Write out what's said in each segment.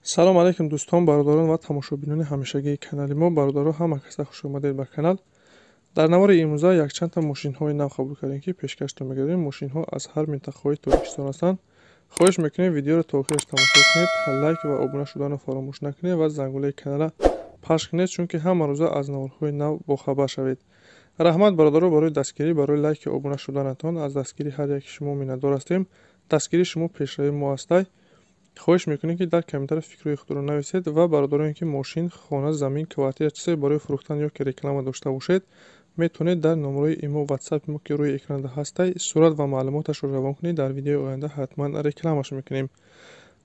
Салом алейкум дӯстон, бародарон ва тамошобинони ҳамешагии канали мо. Бародаро, ҳама каса хуш омадед ба канал. Дар навори имрӯза якчандта мошинҳои нав қабул кардем, ки пешкаштон мегардем. Мошинҳо аз ҳар минтақаҳои Тоҷикистон ҳастанд. Хоҳиш мекунем, видеоро то охираш тамошо кунед, лайк ва обуна шуданро фаромӯш накунед ва зангулаи каналро пахш кунед, чунки ҳама рӯза аз наворҳои нав бохабар шавед. Раҳмат, бародаро, барои дастгирӣ, барои лайки обуна шуданатон. Аз дастгирии ҳар яки шумо миннатдор ҳастем. Дастгирии шумо пешравии мо ҳастай. Хоҳиш мекунем, ки дар комментария фикрҳои худро нависед ва бародароне, ки мошин, хона, замин, квартира, чизе барои фурӯхтан ё ки реклама дошта бошед, метавонед дар номерои имо, ватсапи мо, ки рӯи экранда ҳастай, сурат ва маълумоташро равон кунед. Дар видеои оянда ҳатман рекламаш мекунем.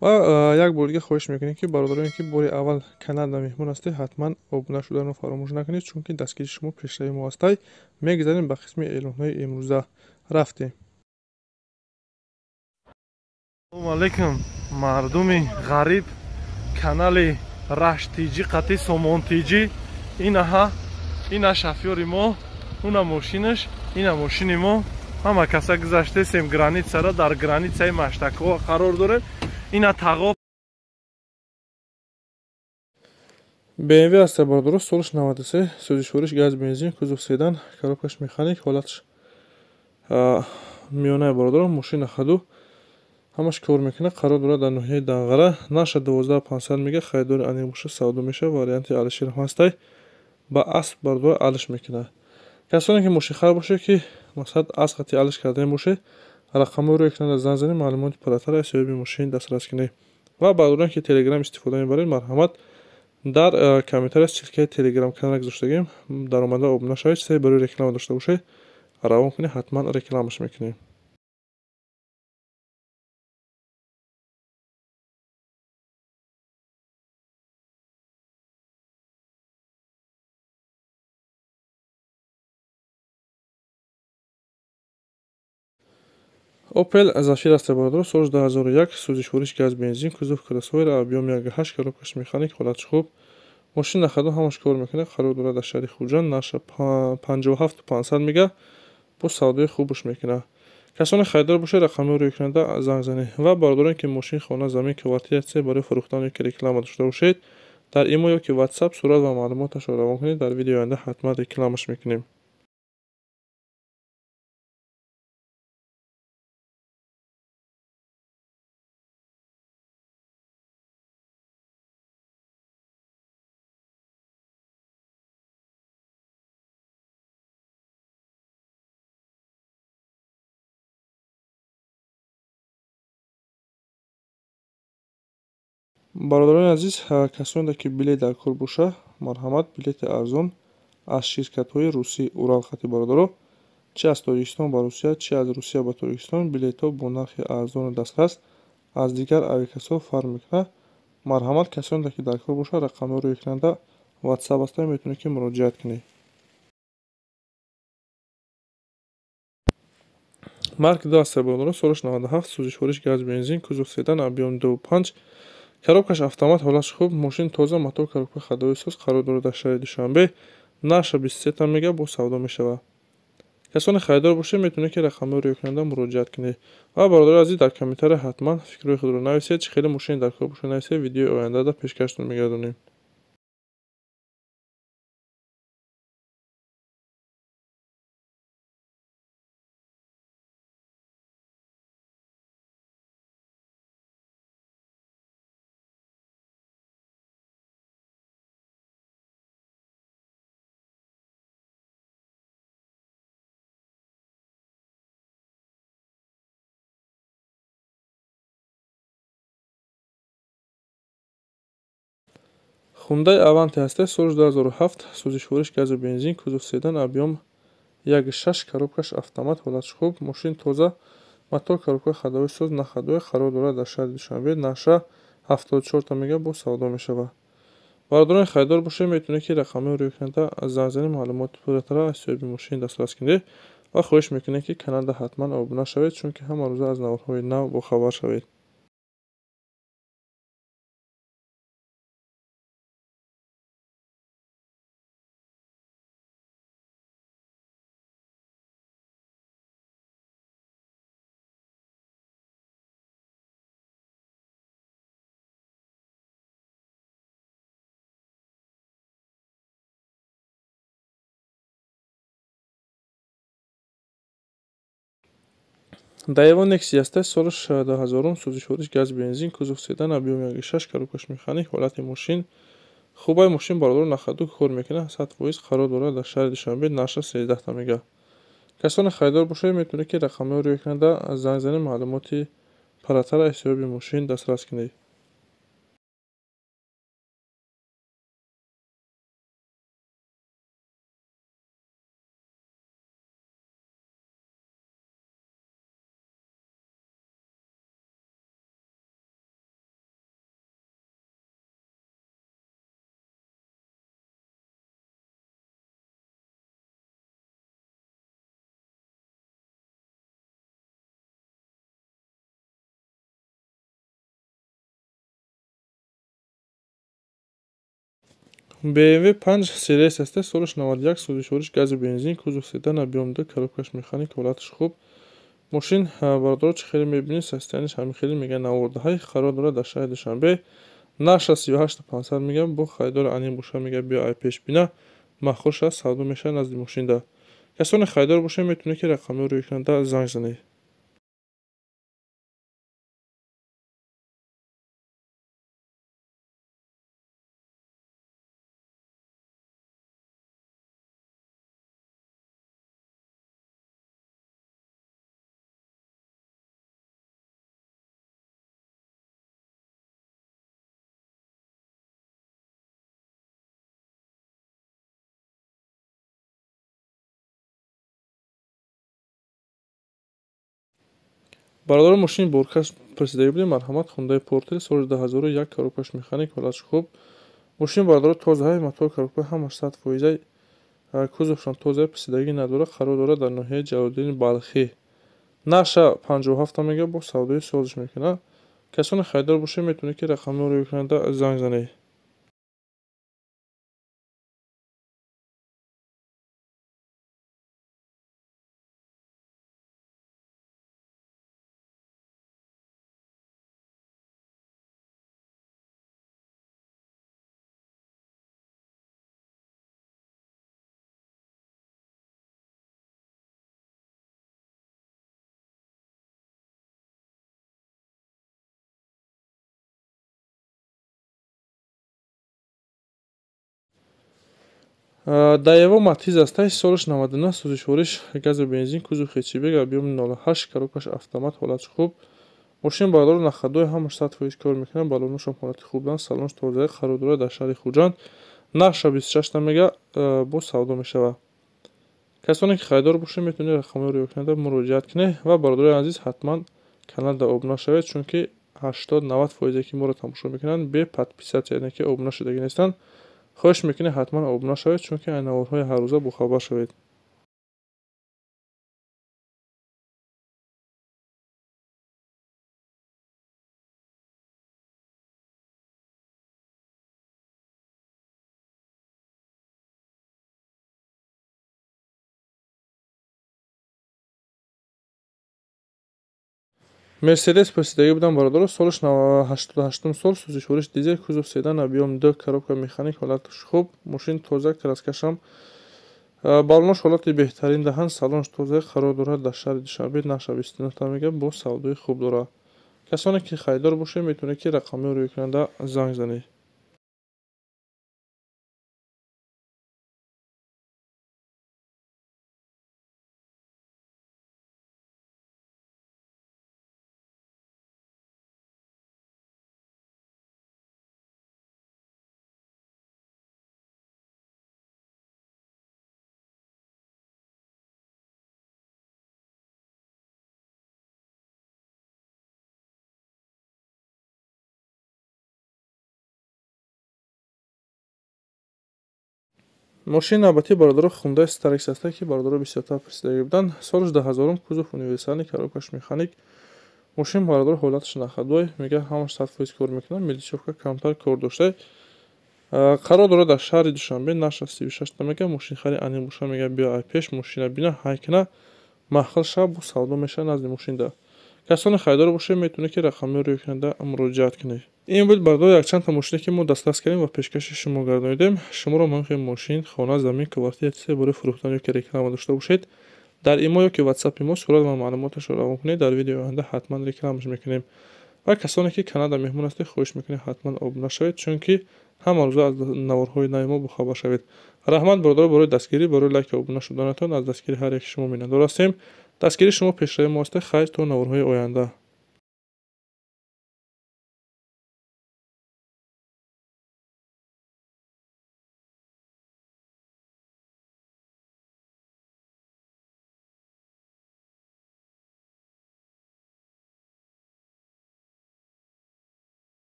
Ва як бор дига хоҳиш мекунем, ки бародароне, ки бори аввал каналда меҳмон ҳастед, ҳатман обуна шуданро фаромӯш накунед, чунки дастгирии шумо пешравии мо ҳастай. Мегузарем ба қисми эълонҳои имрӯза. Рафтем. Салому алейкум, мардуми ғариб, канали Рашт Тиҷи қати Сомон Тиҷи. Инаҳа, ина шофёри мо, уна мошинаш, ина мошини мо. Ҳама каса гузаштесем границара, дар границаи Маштакова қарор дорем. Ина тағо BMW аст, бародаро, солаш 93, сӯзишвориш газ, бензин, кузов седан, коробкаш механик, ҳолаташ миёнаи, бародаро, мошина хаду ҳамаш кор мекунад, қарор дорад дар ноҳияи Данғара. Наша 12500 мега, харидори аниқ боша, савдо мешавад, варианти алишерам ҳастай. Ба асп, бародаро, алиш мекунад. Касоне ки мошинхар бошед, ки масалан асп қати алиш кардан бошед, рақамҳои рӯи экранда занг занед, маълумоти пурратар аз соҳиби мошин дастрас кунед. Ва бародароне ки телеграм истифода мебаред, марҳамат, дар комментария ссылкаи телеграм канала гузоштагем, даромада обуна шавед. Чизе барои реклама дошта бошед, равон кунед, ҳатман рекламаш мекунем. Opel Zafira аст, бародаро, соли 2001, сӯзишвориш газ, бензин, кузов кроссовер, объем 1.8, коробкаш механик, ҳолатш хуб. Мошин нахаду ҳамаш кор мекунад, қарор дорад дар шаҳри Хуҷанд, наша 57500 мега, бо савдои хубаш мекунад. Касоне харидор бошед, рақамҳои рӯи экранда занг занед. Ва бародароне ки мошин, хона, замин, квартира, чизе барои фурӯхтан ё ки реклама дошта бошед, дар имо ё ки ватсап сурат ва маълумоташро равон кунед, дар видеои оянда ҳатман рекламаш мекунем. Бародарони азиз, касоне ки билет дар кор боша, марҳамат, билети арзон аз ширкатҳои русӣ Урал хати, бародаро, чи аз Тоҷикистон ба Русия, чи аз Русия ба Тоҷикистон, билетҳо бо нархи арзону дастрас аз дигар авиакассаҳо фарқ мекунад. Марҳамат, касоне ки дар кор боша, рақамҳои рӯи экранда ватсап ҳастанд, метавонед ки муроҷиат кунед. Марк 2 аст, бародаро, солаш 97, сӯзишвориш газ, бензин, кузов седан, объем 2.5, коробкаш автомат, ҳолатш хуб, мошин тоза, мотор, коробка хадои соз, қарор дорад дар шаҳри Душанбе, наша 23 мега, бо савдо мешавад. Касоне харидор бошед, метавонед ки рақамҳои рӯи экранда муроҷиат кунед. Ва бародари азиз, дар комментария ҳатман фикрҳои худро нависед, чӣ хеле мошин дар кор бошад нависед, видеои ояндада пешкаштон мегардонем. Hyundai Avante ҳастай, соли 2007, сӯзишвориш газу бензин, кузов седан, объем 1.6, коробкаш автомат, ҳолатш хуб, мошин тоза, мотор, коробка хадои соз, нахадои, қарор дорад дар шаҳри Душанбе, наша 74 мега, бо савдо мешавад. Бародарони харидор бошед, метавонед ки рақамҳои рӯи экранда занг занед, маълумоти пурратара аз соҳиби мошин дастрас кунед ва хоҳиш мекунем, ки каналда ҳатман обуна шавед, чунки ҳама рӯза аз наворҳои нав бохабар шавед. Daewoo Nexia аст, солаш 2000, сӯзишвориш газ бензин, кузов седан, объём 1.6, коробкаш механик, ҳолати мошин хубай. Мошин бародаро на ходу кор мекунад, 100%, қарор дорад дар шаҳри Душанбе, нархаш 13 мега. Касоне харидор бошед, метавонед ки рақамҳоро рӯй кунада занг занед, маълумоти паратара аз ҳисоби мошин дастрас кунед. BMW 5 Series аст, солаш 91, сӯзишвориш гази бензин, кузов седан, объём 2, коробкаш механик, ҳолаташ хуб. Мошин бародаро чӣ хеле мебинед, состоянияш ҳамин хеле мега навордаҳай, қарор дорад дар шаҳри Душанбе, нархаш 38 500 мега. Бо харидори анин боша, мега биё ай пеш бина, махуш аст, савдо мешавад назди мошинда. Касоне харидор бошед, метавонед ки рақамҳоро рӯй кунада занг занед. Бародаро, мошини боркаш пурсидагӣ будем, марҳамат. Хондаи Портер, соли 2001, коробкаш механик, ҳолаташ хуб. Мошин бародаро тозаҳай, мотор, коробка ҳамаш 100%, кузовшон тоза, пурсидагӣ надорад, қарор дорад дар ноҳияи Ҷалолиддини Балхӣ. Нархша 57 мега, бо савдои созиш мекунад. Касоне харидор бошед, метавонед ки рақамҳоро рӯй кунада занг занед. Daewoo Matiz аст, солаш 99, сӯзишвориш газу бензин, кузов хетчбек, объём 0.8, коробкаш автомат, ҳолаташ хуб. Мошин бародаро на ходу ҳамаш 100% кор мекунад, балоношам ҳолати хуб доранд, салонаш тоза, қарор дорад дар шаҳри Хуҷанд. Нархша 26 мега, бо савдо мешавад. Касоне ки харидор бошед, метавонед рақамҳоро рӯй кунада муроҷиат кунед ва бародарои азиз, ҳатман каналда обуна шавед, чунки 80-90% ки моро тамошо мекунанд бе подписаться, яъне ки обуна шудагӣ нестанд. Хоҳиш мекунед, ҳатман обуна шавед, чунки аз наворҳои ҳаррӯза бохабар шавед. Мерседес пурсидагӣ будам бародаро, солаш 88 сол, сӯзишвориш дизел, кузов седан, объём 2, коробка механик, ҳолаташ хуб, мошин тоза, краскашам балонош ҳолати беҳтарин даҳанд, салонаш тоза, қарор дорад дар шаҳри Душанбе, нархша 29 мега, бо савдои хуб дорад. Касоне ки харидор бошед, метавонед ки рақамҳоро рӯй кунада занг занед. Мошини навбатии бародаро Хундай Starex аст, ки бародаро бисёртар пурсидагӣ буданд. Солаш 2000, кузов универсальный, коробкаш механик. Мошин бародаро ҳолаташ на ходу, мега ҳамаш 100% кор мекунад, мелочёвка камтар кор дошта. Қарор дорад дар шаҳри Душанбе, нархаш 36 мега. Мошинхари анин боша, мега биё ай пеш мошина бина, ҳай кина, маҳқил шава, бо савдо мешавад назди мошинда. Касоне харидор бошед, метавонед ки рақамҳоро рӯй кунада муроҷиат кунед. Ин буд бародаро якчандта мошине ки мо дастрас кардем ва пешкаши шумо гардонидем. Шуморо муҳим мошин, хона, замин, квартира, чизе барои фурӯхтан ё ки реклама дошта бошед, Дар имо ё ки ватсапи мо сурат ва маълумоташро равон кунед, дар видеои оянда ҳатман рекламаш мекунем. Ва касоне ки каналда меҳмон ҳастед, хоҳиш мекунем, ҳатман обуна шавед, чунки ҳама рӯза аз наворҳои нави мо бохабар шавед. Раҳмат, бародаро, барои дастгирӣ, барои лайки обуна шуданатон. Аз дастгири ҳар яки шумо миннатдор ҳастем. Дастгирии шумо пешравии мо аст. Хайр, то наворҳои оянда.